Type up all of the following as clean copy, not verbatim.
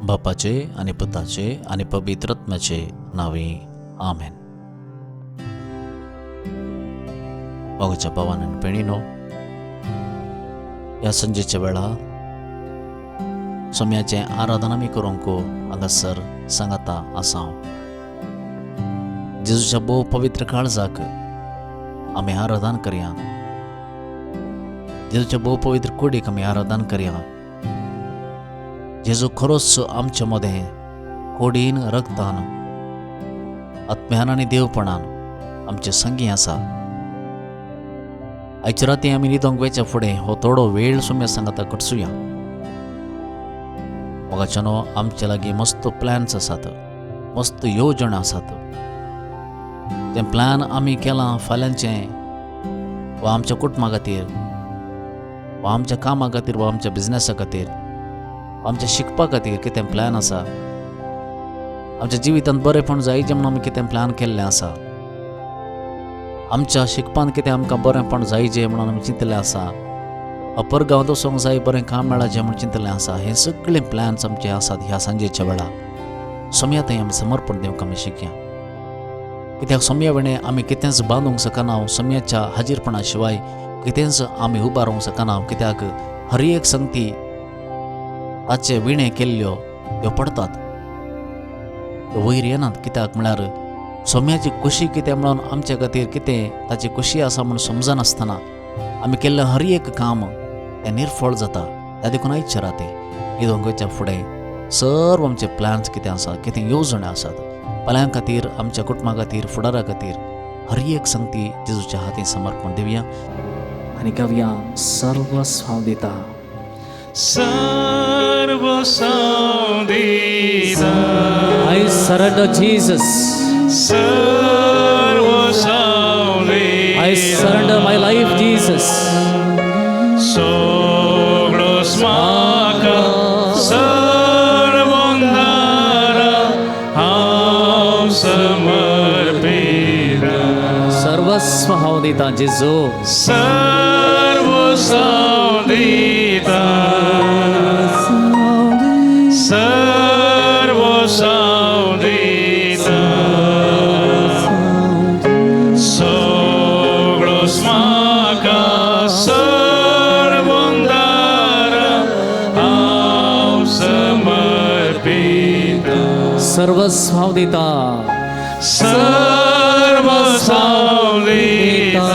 बापाचे आनी पुताचे आनी पवित्र आत्म्याचे नांवे, आमेन. मोगाच्या भावान आनी भयणीनो, ह्या संजेच्या वेळा सोम्याचें आराधना आमी करूंक हांगासर सांगाता आसा. हांव जेजूच्या भोव पवित्र काळजाक आमी आराधन करया, जेजूच्या भोव पवित्र कुडीक आमी आराधन करया. जेजू खरोच आमच्या मदें कोडीन, रगतान, आत्म्यान आनी देवपणान आमचे संगी आसा. आयचे राती आमी न्हिदोंक वेच्या फुडें हो थोडो वेळ सोम्या सांगाता कडसुया. मोगाच्यानो, आमचे लागीं मस्त प्लॅन्स आसात, मस्त येवजण आसात. तें प्लॅन आमी केलां फाल्यांचें वा आमच्या कुटुंबा खातीर वा आमच्या कामा खातीर वा आमच्या बिजनसा खातीर, आमच्या शिकपा खातीर कितें प्लॅन आसा. आमच्या जिवितांत बरेंपण जायचें म्हणून आमी कितें प्लॅन केल्लें आसा. आमच्या शिकपान कितें आमकां बरेंपण जायचें म्हणून आमी चिंतलें आसा. अपर गांवांत वचोंक जाय, बरें काम मेळाचें म्हूण चिंतलें आसा. हे सगळे प्लॅन्स आमचे आसात. ह्या सांजेच्या वेळा सोम्या थंय आमी समर्पण दिवंक आमी शिकया, कित्याक सोम्या विणें आमी कितेंच बांदूंक शकना. सोम्याच्या हाजीरपणा शिवाय कितेंच आमी उबारूंक शकना, कित्याक हर एक संगती ताचे विणे केल्ल्यो त्यो पडतात, त्यो वयर येनात. कित्याक म्हळ्यार सोम्याची खुशी कितें म्हणून आमचे खातीर कितें ताची खुशी आसा म्हूण समजनासतना आमी केल्लें हर एक काम तें निर्फळ जाता. त्या देखून आयचे राती न्हिदोंक वयच्या फुडें सर्व आमचे प्लॅन्स कितें आसा, कितें येवजण्यो आसात फाल्यां खातीर, आमच्या कुटुंबा खातीर, फुडारा खातीर, हर एक संगती जेजूच्या हातीन समर्पण दिवया आनी गावया सर्वस्व हांव दिता. सर्वस्व दिता. I surrender, Jesus. सर्वस्व I surrender my life, Jesus. सगळोच म्हाका सर्वंदारा हांव समर्पिता. सर्वस्व हांव दिता जेजू. सर्वस्व दिता. सर्वस्व दिता. सगळोच म्हाका सर्वंदारा हांव समर्पिता. सर्वस्व हांव दिता. सर्वस्व दिता.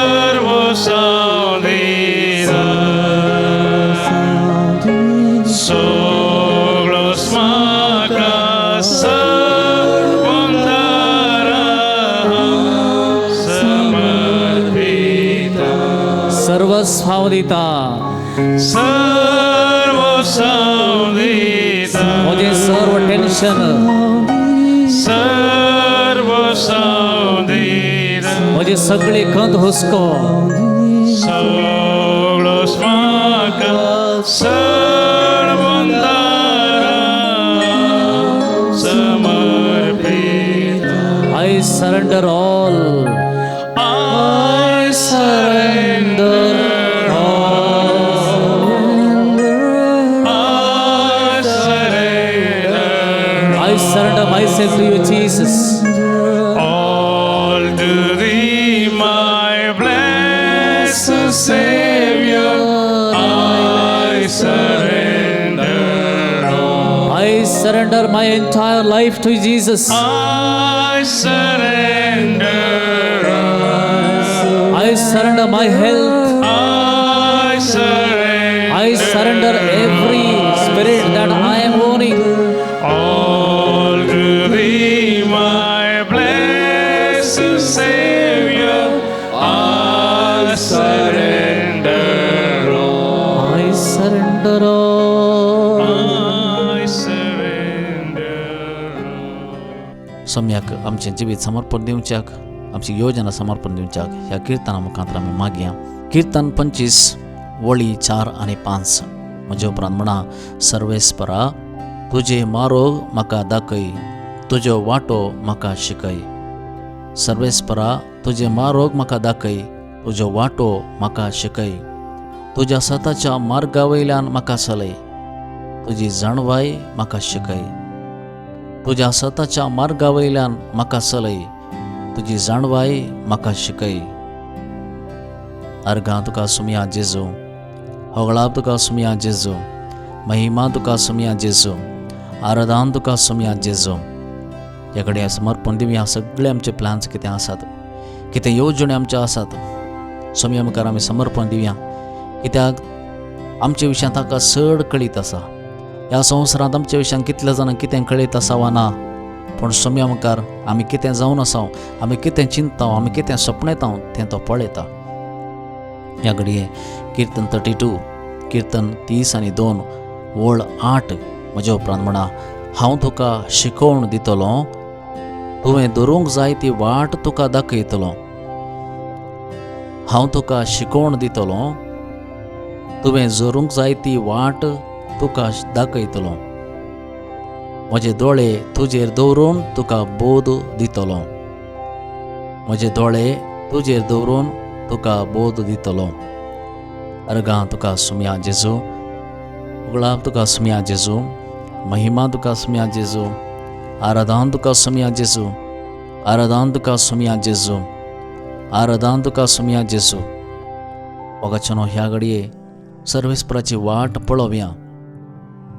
सर्वस्व दिता. सगळोच म्हाका सर्वंदारा हांव समर्पिता. सर्वस्व हांव दिता. सर्वस्व दिता. म्हजें सर्व टेन्शन, सर्वस्व दिता. म्हजी सगळी खंत हुस्को, सगळोच म्हाका सर्वंदारा समर्पिता. I surrender all. I surrender all. I surrender. I surrender myself to you, Jesus. All to thee, my blessed Savior, I surrender all. I surrender my entire life to Jesus. I surrender all. I surrender my health. I surrender. I surrender every spirit that I am owning. All to thee, my blessed Savior, I surrender all. I surrender all. I surrender all. सोम्याक आमचें जिवीत समर्पण दिवच्याक, आमची योजना समर्पण दिवच्याक ह्या किर्तना मुखांत आमी मागया. किर्तन 25 वळी 4 आनी 5. म्हजे उपरांत म्हणा, सर्वेस्परा तुजे मारोग म्हाका दाखय, तुज्यो वाटो म्हाका शिकय. सर्वेस्परा तुजे मारोग म्हाका दाखय, तुज्यो वाटो म्हाका शिकय. तुज्या सताच्या मार्गा वयल्यान म्हाका चलय, तुजी जाणवाय म्हाका शिकय. तुज्या सताच्या मार्गा वयल्यान म्हाका चलय, तुजी जाणवाय म्हाका शिकय. अर्घां तुका सुमया जेजू, होगळाप तुका सुमया जेजू, महिमा तुका सुमया जेजू, आराधन तुका सुमया जेजू. ह्या कडेन समर्पण दिवया सगळे आमचे प्लान्स कितें आसात, कितें येवजण्यो आमच्यो आसात, सोमया मुखार आमी समर्पण दिवया. कित्याक आमच्या विशयांत ताका चड कळीत आसा. ह्या संवसारांत आमच्या विशयांत कितल्या जाणांक कितें कळीत आसा वा ना, पूण सोमया मुखार आमी कितें जावन आसा, आमी कितें चिंतता, आमी कितें सपनेता तें तो पळयता. ह्या घडये किर्तन 32, किर्तन 32 वळ 8 म्हज्या उपरांत म्हणा, हांव तुका शिकोवण दितलो, तुवें धरूंक जाय ती वाट तुका दाखयतलो. हांव तुका शिकोवण दितलो, तुवें झरूंक जाय ती वाट तुका दाखयतलो. म्हजे दोळे तुजेर दवरून तुका बोध दितलो. म्हजे दोळे तुजेर दवरून तुका बोध दितलो. अर्घां तुका सुमया जेजू, उगळाप तुका सुमया जेजू, महिमा तुका सुमया जेजू, आराधन तुका सुमया जेजू, आराधन तुका सुमया जेजू, आराधन तुका सुमया जेजू. मोगाच्यानो, ह्या घडये सर्वेस्पराची वाट पळोवया.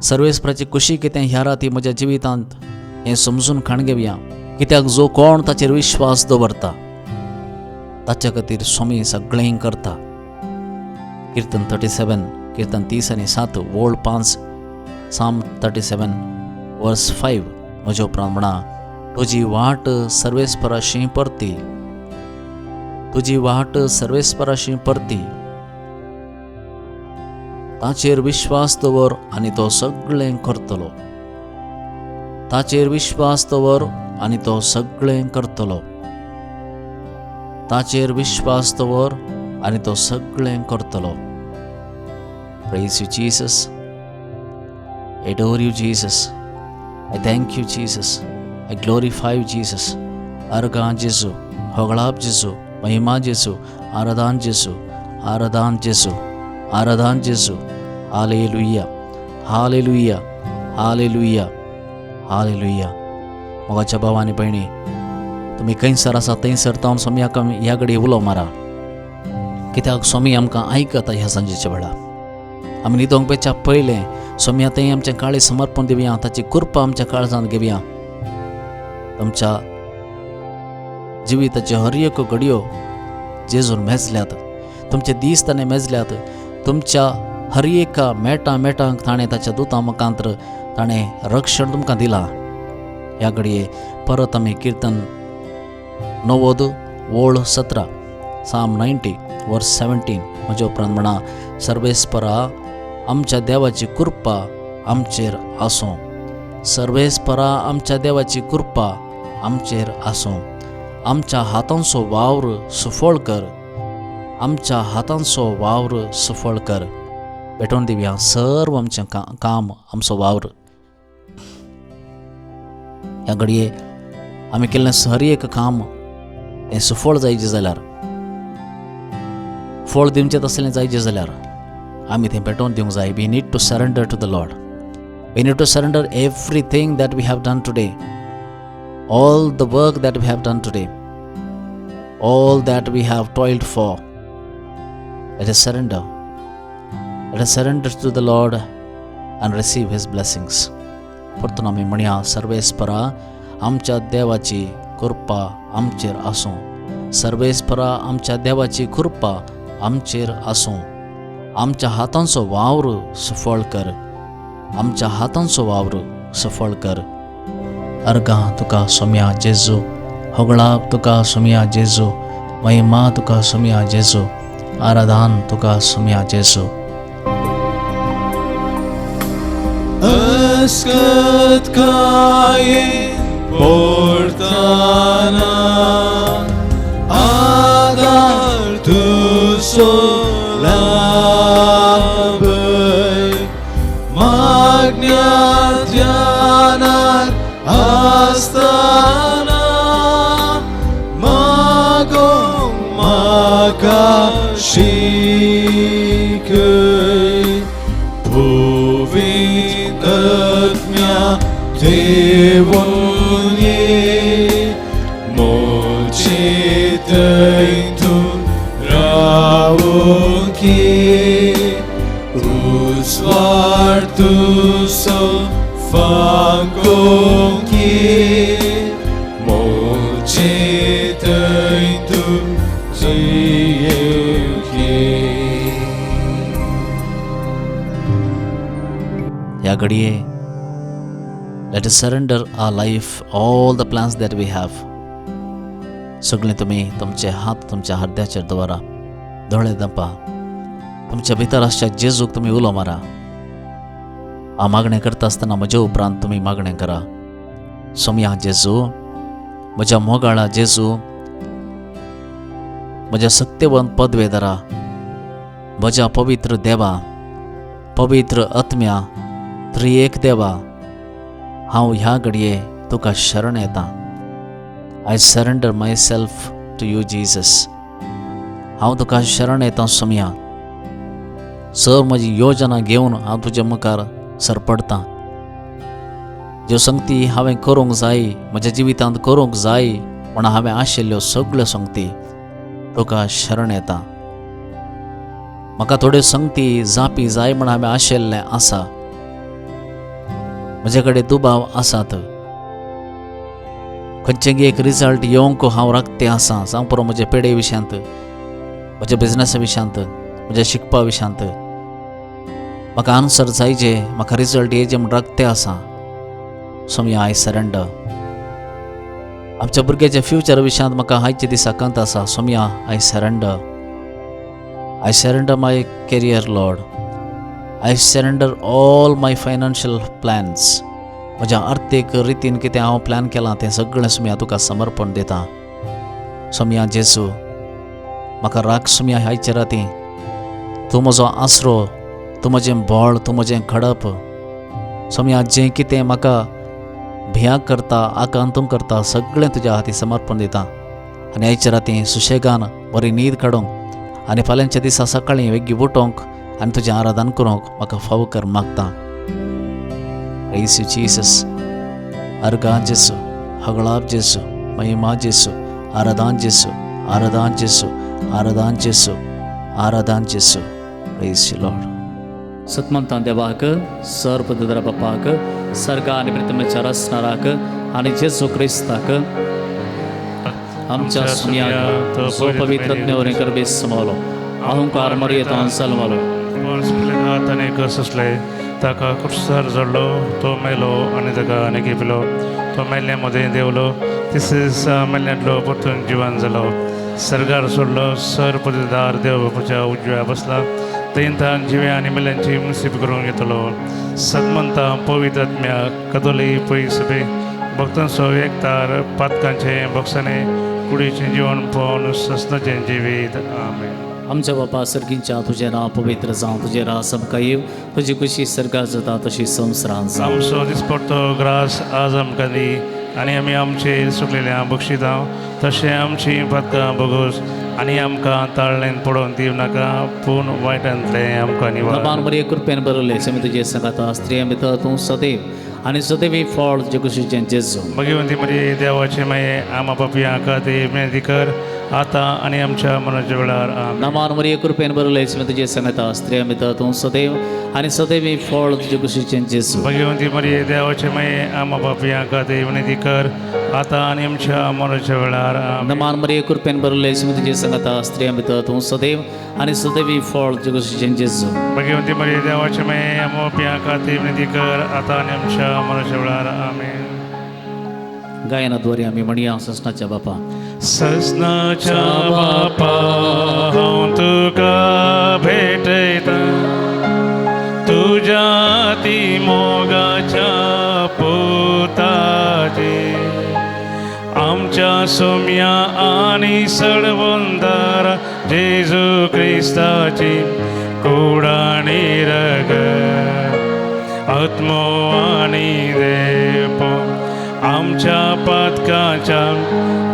सर्वेस्पराची खुशी कितें ह्या राती म्हज्या जिवितांत हें समजून खाण घेवया. कित्याक जो कोण ताचेर विश्वास दवरता ताच्या खातीर स्वामी सगळें करता. किर्तन 37, किर्तन 37 वळ 5, साम 37 वर्स 5 म्हज्या उपरांत म्हणा, तुजी वाट सर्वेस्पराशी परती, तुजी वाट सर्वेस्पराशी परती, ताचेर विश्वास दवर आनी तो सगळें करतलो. ताचेर विश्वास दवर आनी तो सगळें करतलो. ताचेर विश्वास दवर आनी तो सगळें करतलो. Praise you Jesus, adore you Jesus, I thank you Jesus, I glorify you Jesus. अर्घां जेजू, होगळाप जेजू, महिमा जेजू, आराधन जेजू, आराधन जेजू, आराधन जेजू. Hallelujah, hallelujah, hallelujah, hallelujah. मोगाच्या भाव आनी भयणी, तुमी खंयसर आसा थंयसर तावन स्वामी ह्या घडये उलो मारा. कित्याक स्वामी आमकां आयकता. ह्या सांजेच्या वेळार आमी न्हिदोंक पेच्या पयलें स्वामी थंय आमचें काळी समर्पण दिवया, ताची कृपा आमच्या काळजांत घेवया. आमच्या जिविताच्यो हर एक घडयो जेजून मेजल्यात, तुमचे दीस ताणें मेजल्यात, तुमच्या हर एका मेटां मेटांक ताणें ताच्या दुतां मुखांतर ताणें रक्षण तुमकां दिलां. ह्या घडये परत आमी किर्तन 90 वळ 17, साम 90 वर्स 17 म्हज्या उपरांत म्हणा, सर्वेस्परा आमच्या देवाची कृपा आमचेर आसूं. सर्वेस्परा आमच्या देवाची कृपा आमचेर आसूं. आमच्या हातांचो वावर सुफळ कर, आमच्या हातांचो वावर सुफळ कर. भेटोवन दिवया सर्व आमचें काम, आमचो वावर. ह्या घडये आमी केल्लें हर एक काम हें सुफळ जायचें जाल्यार, फळ दिवचें तसलें जायचें जाल्यार आमी तें भेटोवन दिवंक जाय. We need to surrender to the Lord. We need to surrender everything that we have done today, all the work that we have done today, all that we have toiled for. Let us surrender. Let us surrender to the Lord and receive His blessings. परतून आमी म्हणया, सर्वेस्परा आमच्या देवाची कृपा आमचेर आसूं. सर्वेस्परा आमच्या देवाची कृपा आमचेर आसूं. आमच्या हातांचो वावर सफळ कर, आमच्या हातांचो वावर सफळ कर. अर्घां तुका सोम्या जेजू, होगळाप तुका सोम्या जेजू, महिमा तुका सोम्या जेजू, आराधन तुका सोम्या जेजू. अस्कत काये पोर्ताना आधार तुजो लाभय, मागण्या ध्यानार आसताना मागोंक म्हाका शिकय. देवून ये मोचे थंय तूं रावूंक ये उजवाड तुजो फांकोंक ये मोचे थंय तूं जियेवंक ये. ह्या घडये let us surrender our life, all the plans that we have. सगळें तुमी तुमचे हात तुमच्या हृदयाचेर दवरा, दोळे दंपा, तुमच्या भितर आसच्या जेजूक तुमी उलो मारा. हांव मागणें करता आसतना म्हज्या उपरांत तुमी मागणें करा. सोमया जेजू, म्हज्या मोगाळा जेजू, म्हज्या सत्यवंत पदवेदारा, म्हज्या पवित्र देवा, पवित्र आत्म्या, त्रिएक देवा, हांव ह्या घडये तुका शरण येता. I surrender myself to you Jesus. हांव तुका शरण येता सोमया. सर म्हजी योजना घेवन हांव तुज्या मुखार सरपडटां. ज्यो संगती हांवें करूंक जाय, म्हज्या जिवितांत करूंक जाय म्हण हांवें आशिल्ल्यो सगळ्यो संगती तुका शरण येता. म्हाका थोड्यो संगती जापी जाय म्हण हांवें आशिल्लें आसा. म्हजे कडेन दुबाव आसात. खंयचें एक रिजल्ट येवंक हांव राखतें आसा. जावं पुरो म्हजे पेडे विशयांत, म्हज्या बिजनसा विशयांत, म्हज्या शिकपा विशयांत म्हाका आन्सर जायजे, म्हाका रिजल्ट येजे म्हूण राखतें आसा. Somaiya, I surrender. आमच्या भुरग्याच्या फ्युचर विशयांत म्हाका आयच्या दिसा खंत आसा. Somaiya, I surrender. I surrender my career, Lord. I surrender all my financial plans. म्हज्या आर्थीक रितीन कितें हांव प्लॅन केलां तें सगळें सोमया तुका समर्पण दिता. सोमया जेजू, म्हाका राख सोमया आयच्या राती. तूं म्हजो आसरो, तूं म्हजें बळ, तूं म्हजें खडप. सोमया, जें कितें म्हाका भियाक करता, आकांतूंक करता, सगळें तुज्या हाती समर्पण दिता. आनी आयच्या राती सुशेगान बरी न्हीद काडूंक आनी फाल्यांच्या दिसा सकाळीं वेगीं उठोवंक आनी तुजें आराधन करूंक म्हाका फावो कर मागता. प्रेज you Jesus. अर्गां जेसू, हगळाप जेसू, महिमा जेसू, आराधान जेसू, आराधान जेसू, आराधान जेसू, आराधान जेसू. प्रेज you Lord. सतमंतां देवाक, सर्वदर बापाक, सर्गा आनी प्रितमेच्या रसणाराक आनी जेजू क्रिस्ताक, आमच्या सुमयाक जो पवित्र ज्ञावरे करबे समवलो, अहंकार मर्येतान सलमलो, पोन्स पिलात आनी कसले ताका कुर्सार जडलो, तो मेलो आनी ताका आनी घेपलो. तो मेल्ल्या मदें देंवलो, तिसरे दिसा मेल्ल्यांतलो परतून जिवन जालो. सर्गार सोडलो, सर पददार देव बापाच्या उजव्या बसला. थंय जिव्या आनी मेल्यांची मुसीब करूंक येतलो. सदमंता पवित्र आत्म्या, कदोली पयसबे भक्तांचो एकतार, पातकांचे भोगसाणे, कुडीचें जिवन पळोवन ससनाचें जिवीत. आमेन. आमच्या बापा सर्गींच्या, तुजें नांव पवित्र जावं, तुजें राज आमकां येवं, तुजी खुशी सर्गात जाता तशी संवसारांत जावं. आमचो दिसपडतो ग्रास आज आमकां दी आनी आमी आमचे सुकलेल्या बक्षितां तशें आमची पातकां भोगोस आनी आमकां ताळ्ळेन पडोवन दिवं नाका, पूण वायटांतलें आमकां निवार. नबान मरिये, कृपेन बरवले, समी तुजे सांगाता, स्त्रियां भितर तूं सदैव आनी सदैव फळ तुजे कुशीचें जेजू. भगवंती मरिये, देवाचे माये, आमा पापयां खातीर विनंती कर, आतां आनी आमच्या मरणाच्या वेळार. आमेन. नमान मरिये, कृपेन बरवले, समी तुजे सांगाता, स्त्रियां भितर तूं सदैव आनी सदैव फळ तुजे कुशीचें जेजू. भगवंती मरिये, देवाचे माये, आमा पापयां खातीर विनंती कर, आतां आनी आमच्या मरणाच्या वेळार. आमेन. नमान मरिये, कृपेन बरवले, समी तुजे सांगाता, स्त्रियां भितर तूं सदैव आनी सदैव फळ तुजे कुशीचें जेजू. भगवंती मरिये, देवाचे माये, आमा पापयां खातीर विनंती कर, आतां आनी आमच्या मरणाच्या वेळार. आमेन. गायनाद्वारे आम्ही म्हणया, ससनाच्या बापा. ससनाच्या बापा, हांव तुका भेटयता, तुज्या ती मोगाच्या पुताचे, आमच्या सोम्या आनी सडवंदारा जेजू क्रिस्ताची कुडाणी रगत, आत्मो आनी देव, आमच्या पातकाच्या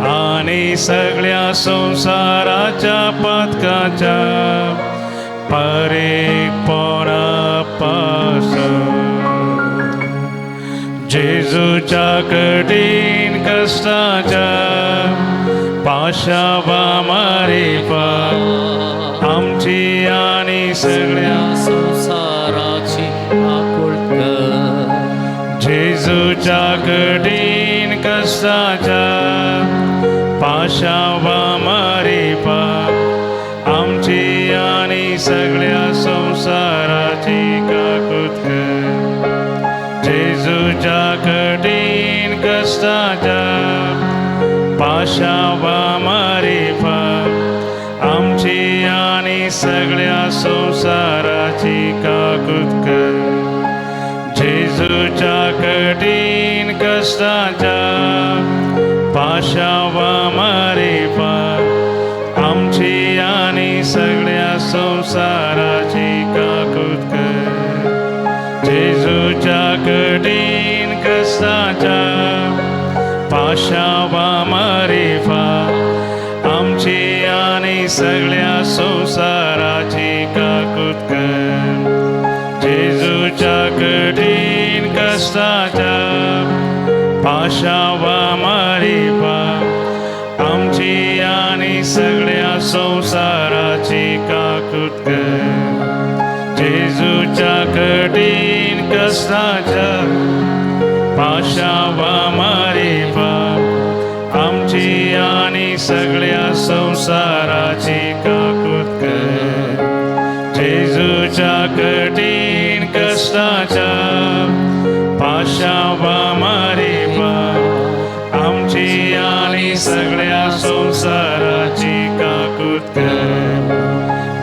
आनी सगळ्या संवसाराच्या पातकाच्या परेकपणा पासून. जेजूच्या कठीण कश्टाच्या पाशावा मारिफा आमची आनी सगळ्या संवसाराची आकुळत कर. जेजूच्या कठीण कश्टाच्या पाशावा मारिफा आमची आनी सगळ्या संवसाराची काकूत कर. जेजूच्या कठीण कश्टाच्या पाशावा मारिफा आमची आनी सगळ्या संवसाराची काकूत कर. जेजूच्या कठीण कश्टाच्या पाशावा मारिफा आमची आनी सगळ्या संवसाराची काकूत कर. जेजूच्या कठीण कश्टाच्या पाशावा मारिफा आमची आनी सगळ्या संवसाराची काकूत कर. जेजूच्या कठीण कश्टाच्या पाशावा मारिफा आमची आनी सगळ्या संवसाराची काकूत कर. जेजूच्या कठीण कश्टाच्या पाशावा मारिफा आमची आनी सगळ्या संवसाराची काकूत कर. जेजूच्या कठीण कश्टाच्या पाशावा मारिफा आमची आनी सगळ्या संवसाराची काकूत कर.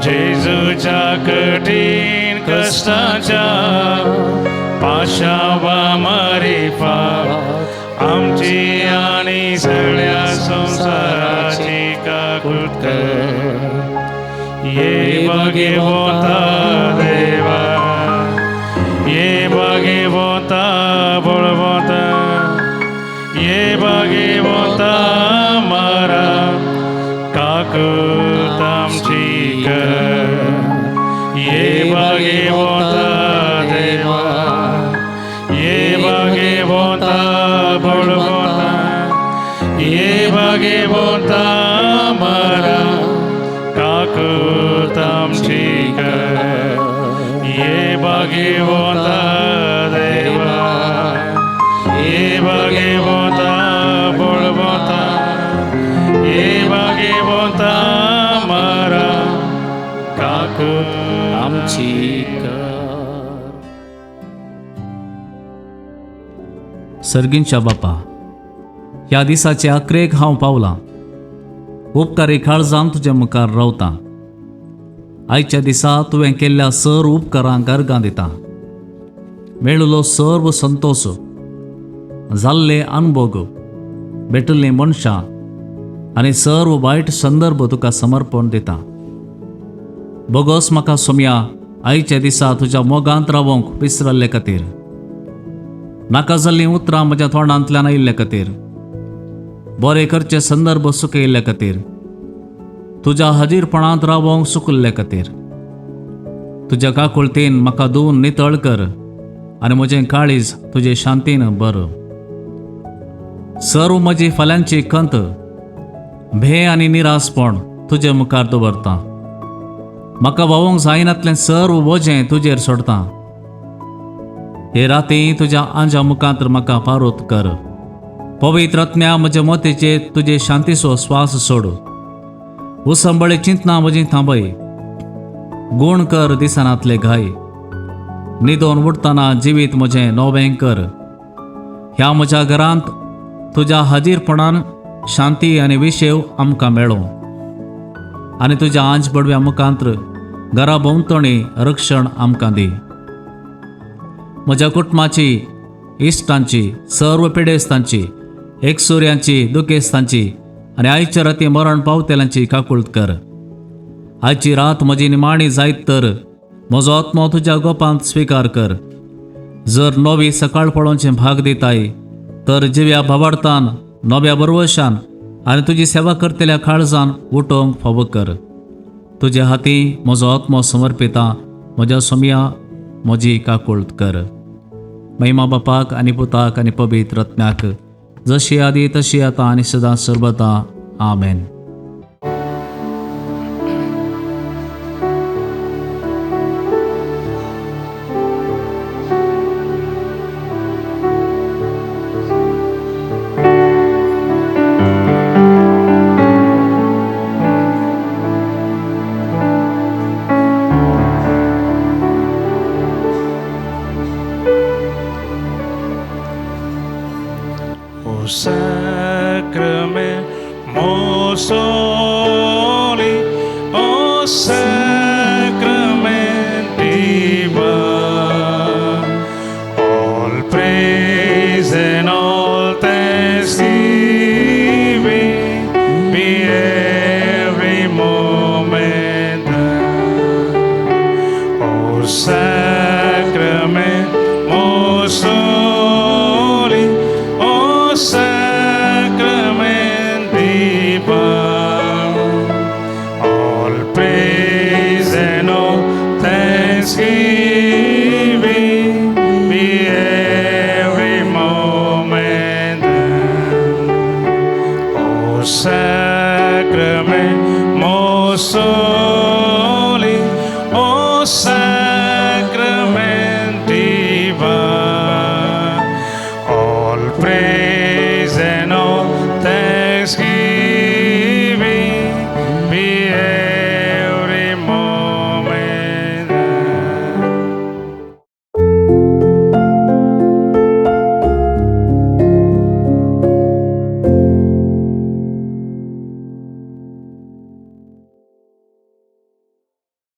जेजूच्या कठीण कश्टाच्या पाशावा मारिफा आमची आनी सगळ्या संवसाराची काकूत कर. ये भगवता देवा, ये भगवता बळवता, ये भगवता मारा काकूत आमची कर. ये भगवता देवा, ये भगवता बळवता, ये भगवता मारा काकूत आमची कर. ये भगवता देवा, ये भगवता बळवता, ये भगवता मारा काकूत आमची कर. सर्गींच्या बापा, ह्या दिसाचे अकरेक हांव पावलां. उपकारी काळजान तुज्या मुखार रावतां. आयच्या दिसा तुवें केल्ल्या सर उपकारांक अर्गां दिता. मेळिल्लो सर्व संतोश, जाल्ले अनभोग, भेटिल्लीं मनशां आनी सर्व वायट संदर्भ तुका समर्पण दिता. बोगोस म्हाका सोमया आयच्या दिसा तुज्या मोगांत रावोंक विसरल्ले खातीर, नाका जाल्लीं उतरां म्हज्या तोंडांतल्यान आयिल्ले खातीर, बरे करचे संदर्भ सुकयिल्ले खातीर, तुज्या हाजीरपणांत रावोंक सुकल्ले खातीर. तुज्या काकुळतीन म्हाका धुवन नितळ कर आनी म्हजें काळीज तुजे शांतीन बर. सर्व म्हजी फाल्यांची खंत, भे आनी निरासपण तुजे मुखार दवरता. म्हाका व्हांवूंक जायनातलें सर्व वजें तुजेर सोडता. हे राती तुज्या आंजा मुखांत म्हाका पारोत कर. पवित्र आत्म्या म्हज्या मोतीचेर तुजे शांतीचो स्वास सोड. उसंबळे चिंतना म्हजी थांबय. गुण कर दिसनातले घाय. निदोन उठतना जिवीत म्हजें नवें कर. ह्या म्हज्या घरांत तुज्या हाजीरपणान शांती आनी विशेव आमकां मेळो आनी तुज्या आंज बडव्या मुखांत घरा भोंवतणी रक्षण आमकां दी. म्हज्या कुटुंबाची, इश्टांची, सर्व पिडेस्तांची, एकसुऱ्यांची, दुखेस्तांची आनी आयच्या राती मरण पावतेल्यांची काकूळत कर. आयची रात म्हजी निमाणी जायत तर म्हजो आत्मो तुज्या गोपांत स्विकार कर. जर नवी सकाळ पळोवचें भाग दिताय तर जिव्या भावार्थान, नव्या बरवशान आनी तुजी सेवा करतल्या काळजान उठोवंक फावो कर. तुज्या हाती म्हजो आत्मो समर्पिता. म्हज्या सोमया, म्हजी काकूळत कर. महिमा बापाक आनी पुताक आनी पवित्र आत्म्याक, जशी आदी तशी आतां आनी सदां सर्वता. आमेन. O sacrament most holy, O sacrament divine, all praise and all thanksgiving be every moment thine. O sacrament most holy, O sacrament divine, all praise and all thanksgiving be every moment thine. O sacrament most holy, O sacrament